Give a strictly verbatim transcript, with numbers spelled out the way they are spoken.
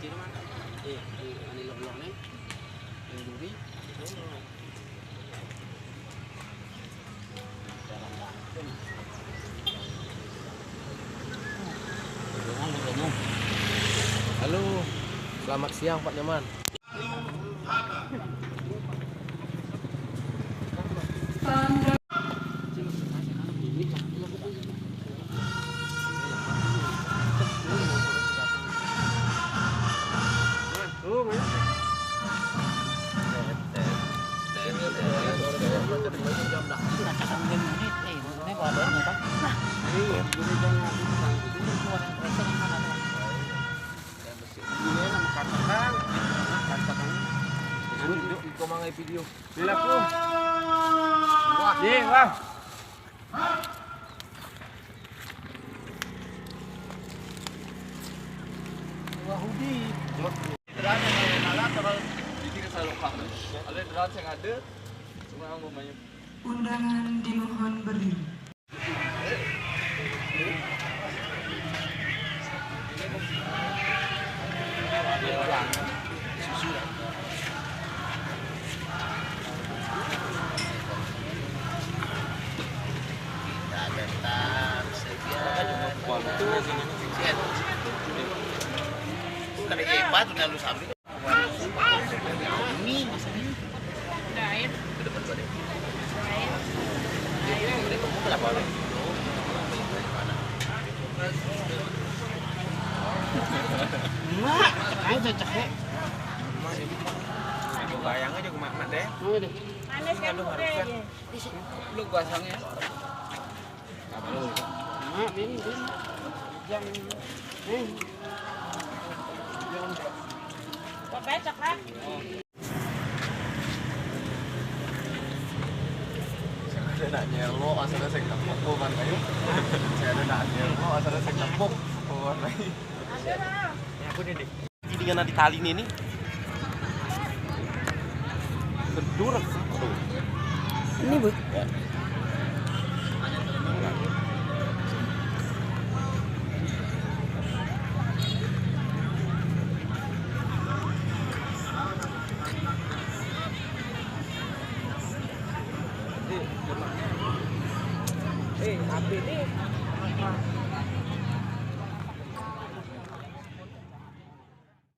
Eh, ini, ini lo belum nih. Yang duri. Halo, selamat siang Pak Nyoman. Iko mangai video. Bila ku. Wah. Ye, wah. Wahudi. Undangan dimohon berdiri. Kada hebat, udah lu sambil. Mak, ayo cocok deh. Aku bayang aja ke mak deh. Mana deh? Mana sih? Aduh, harusnya. Lu pasangnya. Mak, ini, ini. Yang, eh. Yang. Kok becek, Kak? Saya ada nak nyelo, asalnya saya nggak pukul kan kayu. Saya ada nak nyelo, asalnya saya nggak pukul kan kayu. Ada, Bang. Ya, aku deh. Ini dengan di tali ini nih. Bedur. Aduh. Ini, Bu. Ya. Eh, H P ini apa?